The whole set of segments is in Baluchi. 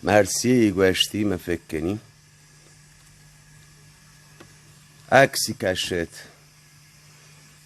مرسی گوشتی، من فکر کنی عکسی کشت،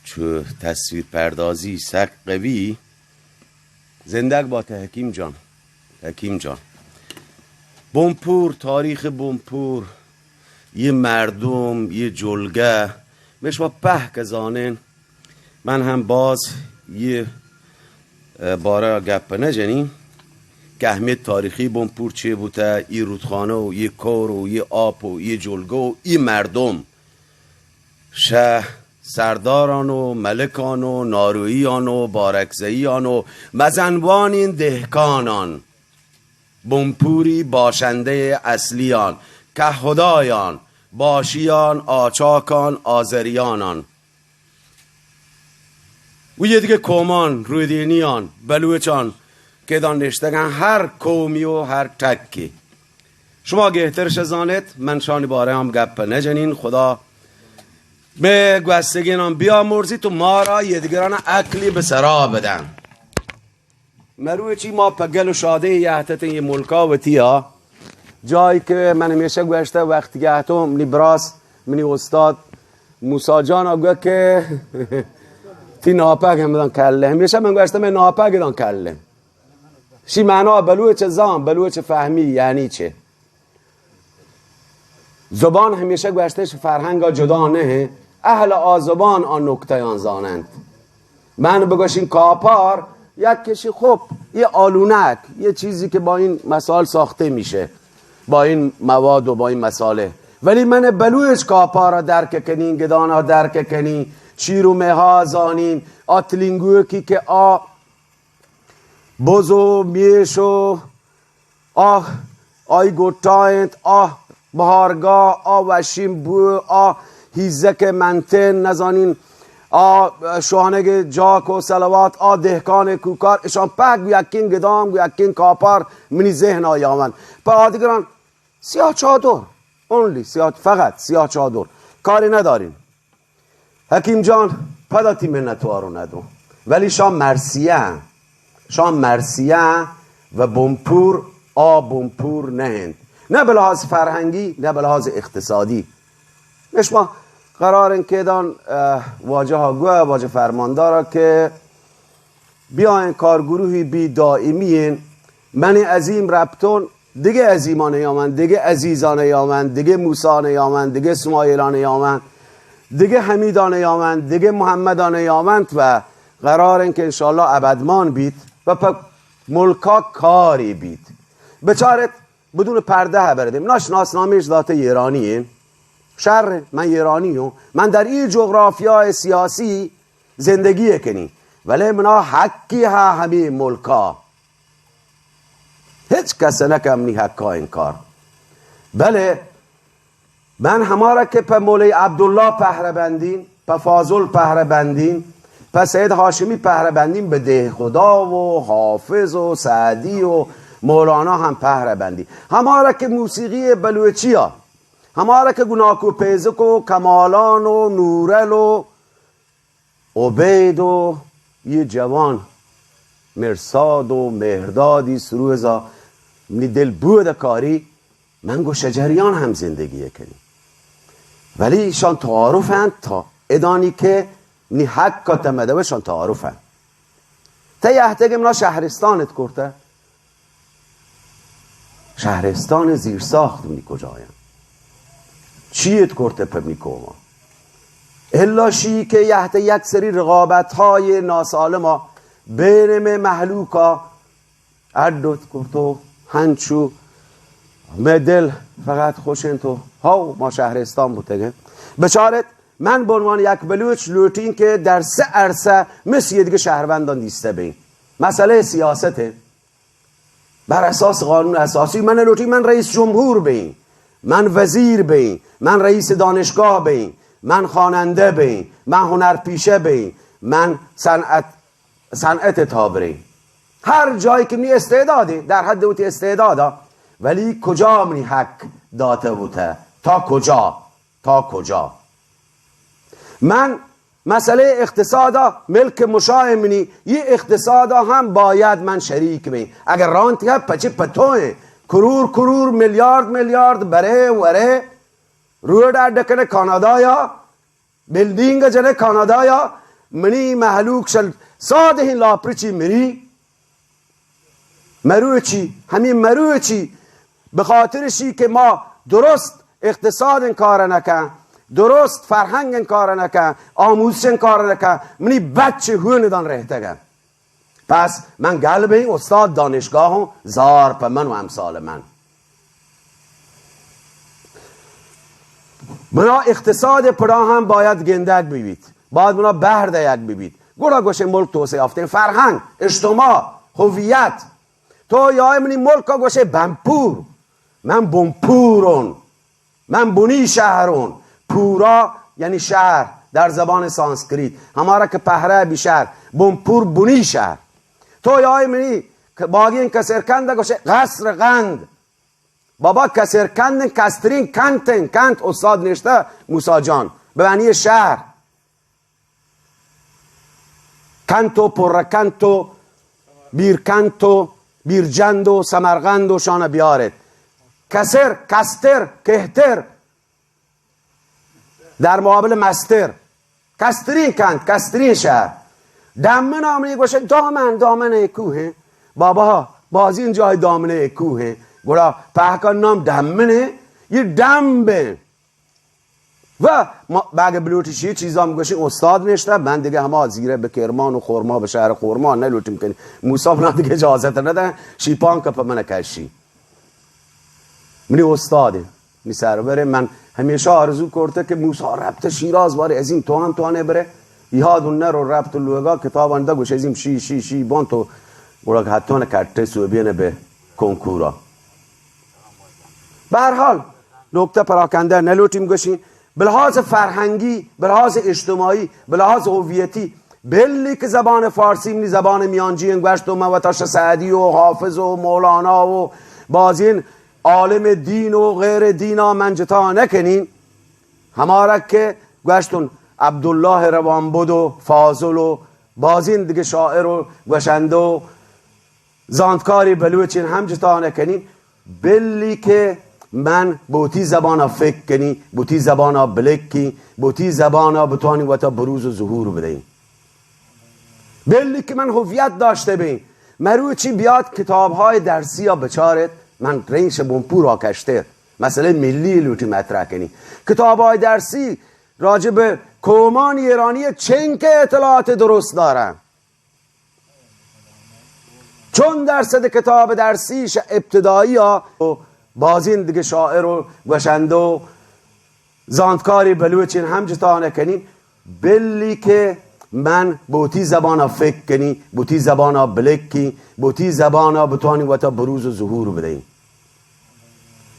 چو تصویر پردازی سک قوی. زندگ بات حکیم جان، حکیم جان. بنپور، تاریخ بنپور، یه مردم، یه جلگه، مش ما پهک زانین. من هم باز یه، اه، باره گپ نجنی که اهمیت تاریخی بنپور چه بوته، ای رودخانه و ای کور و ای آپ و ای جلگه و ای مردم شه سرداران و ملکان و ناروییان و بارکزئیان و مزنوانین دهکانان، بنپوری باشندهٔ اصلیان، کهدایان، باشیان، آچاکان، آذریانان و یه دیگه قومان، رودینیان، بلوچان که دان نشتگن، هر قومی و هر ٹکی. شما گهترش زانیت، من شانی باره هم گپ نجنین. خدا می گوستگینان بیامرزی تو ما را یه دیگران عقلی به سرا بدن. مروچی ما په گل و شادی یهتتن یه ملکا وتیا، جایی که من همیشه گوشته وقتی که اتو منی براس، منی استاد موسی جان گوه که تی ناپاک هم دان کله. همیشه من گوشته من ناپاک دان کله. شی معنا بلوچ زان، بلوچ فهمی یعنی چه؟ زبان همیشه گوشتش فرهنگ جدا نه، اهل آ زبان آ نکته‌یان زانند. من بگوشین کاپار، یک کشی خب، یه آلونک، یه چیزی که با این مسائل ساخته می‌شه، با این مواد و با این مسائل. ولی من بلوچ کاپارا درک کنین، گدانا درک کنین، شیر و مه‌ها زانین، آ تلینگوکی که آ بز و میش و آ آئی گوٹا انت، آ بہارگاہ، آ وشین بو، آ ہیزک منتن، نزانین، آ شوہانگ جاک و صلوات، آ دہکان کوکار، اشان پہک گو یکین گدام، گو یکین کاپار منی ذہن آ یاوند. پہ آدگران سیاہ چادر، اونلی سیاہ، فقط سیاہ چادر، کاری ندارین. حکیم جان، پدا تی منتوارو ندو. ولی شان مرسیه، شان مرسیه و بنپور آ بنپور نه انت. نه به لحاظ فرهنگی، نه به لحاظ اقتصادی. اشما قرار انت که دان، اه، واجه ها گوه، واجه فرماندارا که بیاین کارگروهی بی دائمی این. من عظیم رپتون، دگه عظیمان یامن، دگه عزیزان یامن، دگه موسان یامن، دگه سمایلان یامن، دگه حمیدان یامن، دگه محمدان یامن و قرار این که انشاءالله ابدمان بیت و په ملکا کاری بیت. بچارت بدون پرده ها بردیم. ناش ناسنامه‌اش داته ایرانی این. شر، من ایرانی هم. من در این جغرافیای سیاسی زندگی کنی. ولی منا حقی ها همی ملکا. هچ کس نکه منی حقا انکار. بله من همارا که په مولوی عبدالله پهره بندین، په فاضل پهره بندین، په سید هاشمی پهره بندین، به دهخدا و حافظ و سعدی و مولانا هم پهره بندین. همارا که موسیقی بلوچیا، همارا که گناکو پیزک و کمالان و نورل و عبید و یه جوان مرساد و مهردادی سروزا منی دل بود کاری، من گو شجریان هم زندگی کنی. ولی شان تعارف انت تا ادانی که منی حق کا تمده و شان تعارف انت. تا یه احتگه منا شهرستانت کرته، شهرستان زیرساخت می کجایم؟ چیت کرته په می کوما؟ الا شی که یهت یک سری رقابت‌های ناسالما بین می محلوکا اڈت کرتو، هنچو می دل فقط خوش انتو هاو ما شهرستان بوتگه. بچارت، من به عنوان یک بلوچ لوٹین که در سه عرصه مثل یه دیگه شهروندان دیسته بین. مسئله سیاسته. بر اساس قانون اساسی من لوٹی من رئیس جمهور بین، من وزیر بین، من رئیس دانشگاه بین، من خواننده بین، من هنرپیشه بین، من صنعت، صنعت تابرین. هر جایی که منی استعداده، در حد وتی استعدادا، ولی کجا منی حق داته بوته؟ تا کجا؟ تا کجا؟ من مسئلہ اقتصادا ملک مشاہ منی، یہ اقتصادا ہم باید من شریک بیں۔ اگر رانت ہے پچے پتوئیں، کرور کرور، میلیارد میلیارد برے ورے، روڈ اڈ کنے کانادا یا، بلڈنگ جنے کانادا یا، منی مہلوک شل سادہیں لاپرچی مری۔ مروچی، ہمے مروچی، بہ خاطر اشی کہ ما درست اقتصاد کار نہ کن، درست فرہنگ کار نہ کن، آموزش کار نہ کن، منی بچ ہون دان رہتگ۔ پس من گل بیں استاد دانشگاہ ہوں، زار پہ من و امثال من۔ بنا اقتصاد پڑا ہم باید گندگ ببیت، باید بنا بہر دئیگ ببیت۔ گڑا گوشے ملک توسعہ یافتیں۔ فرہنگ، اجتماع، ہویت۔ تو یا منی ملک گوشے بنپور، من بنپورون، من بنی شہرون۔ پورا یعنی شہر در زبان سانسکریت، ہمارا کہ پہرہ بی شہر، بنپور بنی شہر۔ تو یا منی باگین کسرکند گوشے قصر قند۔ بابا کسرکند کسترین کنت، کنت استاد نشتہ موسی جان، بہ معنی شہر۔ کنت و پرکنت و بیرکنت و بیرجند و سمرقند و شانہ بیارت۔ کسر، کستر، کہتر، در مقابل مستر۔ کسترین کنت، کسترین شہر۔ ڈمن آمنی گوشے دامن، دامن کوہیں۔ بابا، بازین جای دامن کوہیں۔ گڑا پہکان نام ڈمن ہے، یہ ڈمب ہے۔ و ما، اگہ بلوٹی شی چیزا ہم گوشی استاد نشتہ، من دیگہ ہما زیرہ بہ کرمان و خورما، بہ شہر خورما نلوٹیم کنی۔ موسی بنا دیگہ اجازت ندہ، شیپان کپ من کشی۔ منی استاد، منی سرور، من ہمیشہ آرزو کرتہ کہ موسی ربط شیراز بارے عظیم توان توانے برے۔ یاد نہ رو ربط لوگا کتاب اندا گوش عظیم شی، شی، شی بان تو گڑا حتما کٹے سوبین بہ کنکورا۔ بہ ہر حال، نکتہ پراکنده نلوٹیم گوشین، بلحاظ فرهنگی، بلحاظ اجتماعی، بلحاظ هویتی، بلی که زبان فارسی منی زبان میانجی انت، گوشت و من وتا شه سعدی و حافظ و مولانا و بازین عالم دین و غیر دینا من جتا نکنین. ہمارا کہ گوشتن عبداللہ روانبد و فاضل و بازین دگہ شاعر و گوشندہ و زانتکاری بلوچین ہم جتا نکنین، بلی کہ من بوتی زبانا فکر کنی، بوتی زبانا بلکی، بوتی زبانا بتوانی وتا بروز و ظہور بدئیں. بلی کہ من هویت داشته بیں، مروچی بیاد کتابهای درسی یا بچارت، من رینش بنپور آکشتر مسئلهٔ ملی لوٹی مطرح کنی. کتابهای درسی راجع به کومان ایرانی چنکه اطلاعات درست دارن؟ چون درصد کتاب درسی شه ابتدایی ها و بازین دگه شاعر و گوشنده و زانتکاری بلوچین ہم جتا نکنین، بلی کہ من بوتی زبانا فکر کنی، بوتی زبانا بلکی، بوتی زبانا بتوانی وتا بروز و ظہور بدئیں.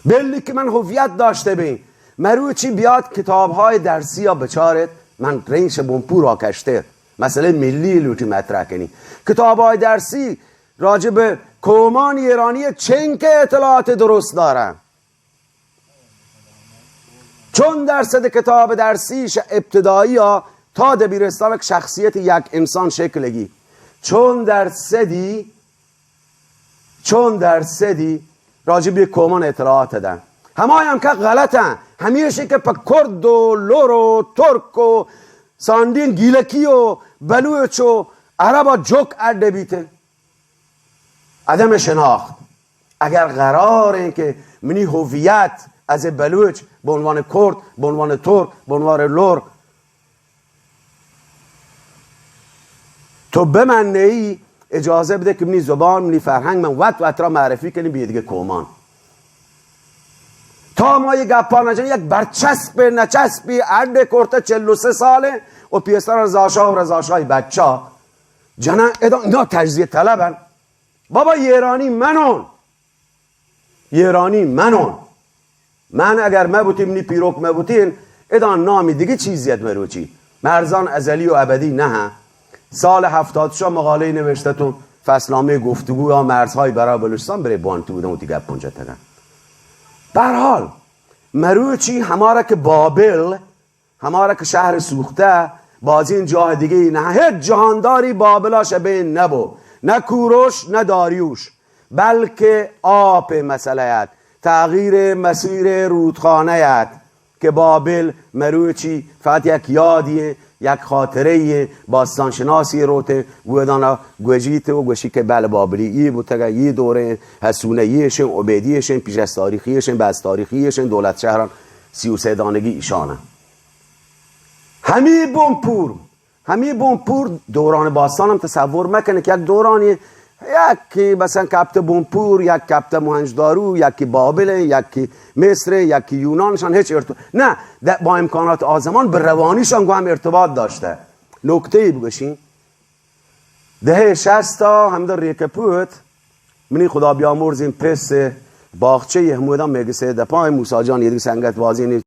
بلی کہ من هویت داشته بیں، مروچی بیاد کتابهای درسی یا بچارت، من رینش بنپور آکشتر مسئلهٔ ملی لوٹی مطرح کنی. کتابهای درسی راجع به کومان ایرانی چنکه اطلاعات درست دارن؟ چون درصد کتاب درسی شه ابتدایی ها تا دبیرستان شخصیت یک انسان شکل گی؟ چون درصدی، چون درصدی راجع به کومان اطلاعات دن؟ ہمائی ہم کہ غلطن، ہمیشی کہ پہ کرد و لر و ترک و سانڈین گیلکی و بلوچ و عرب جوک اڈ بیتن. عدم شناخت. اگر قرار انت کہ منی هویت از بلوچ به عنوان کرد، به عنوان ترک، به عنوان لر تو بمنئی، اجازه بده که منی زبان، منی فرهنگ، من وت وت را معرفی کنی به دیگه قومان. تا ما یہ گپا نجنی، یک برچسب نچسبی اڈ کرته، چل و سه ساله و پیسر رضا شاه و رضا شاهی بچه جنن ادا، اینا تجزیه طلبن. بابا، ایرانی منون، ایرانی منون. من اگر مبوتیم، نی پیروک مبوتین، ادا نامی دیگه چیزی ات مروچی. مرزان ازلی و ابدی نه. سال هفتاد شا مقاله نوشته تو فصلنامه گفتگو یا مرزهای برای بلوچستان بره بانتی بودن و دیگه پونجه تگن. به هر حال، مروچی ہمارا که بابل ہمارا که شهر سوخته، بازیں جاہ دگہ نہ، ہچ جہانداری بابلا شبین نبو، نہ کوروش، نہ داریوش، بلکہ آپ مسئلہ ات، تغییر مسیر رودخانہ ات کہ بابل مروچی فقط یک یادی، یک خاطرہ، باستان شناسی روتے، گودانا گوجیت و گوشی کہ بل بابلی یہ بوتگا، یہ دورے، حسونہ یہ شن، عبیدی شن، پیش از تاریخی شن، بعد از تاریخی شن، دولت شہران سی و سہ دانگی ایشانہ۔ ہمی بنپور، ہمی بنپور دوران باستان ہم تصور مکن کہ یک دورانی، یکی مثلاً کپت بنپور، یک کپت موہنجدارو، یکی بابل، یکی مصر، یکی یونان، شان ہچ ارتباط نہ، د-، با امکانات آ زمان بہ روانیشان گو ہم ارتباط داشتہ۔ نکتہ ای بگوشیں، دہہ شست ء ہمدا ریکہ پوت، منی خدا بیامرزیں پس باغچہ ای ہمودا مگس ء دپا، موسی جان ایدگہ سنگت بازینے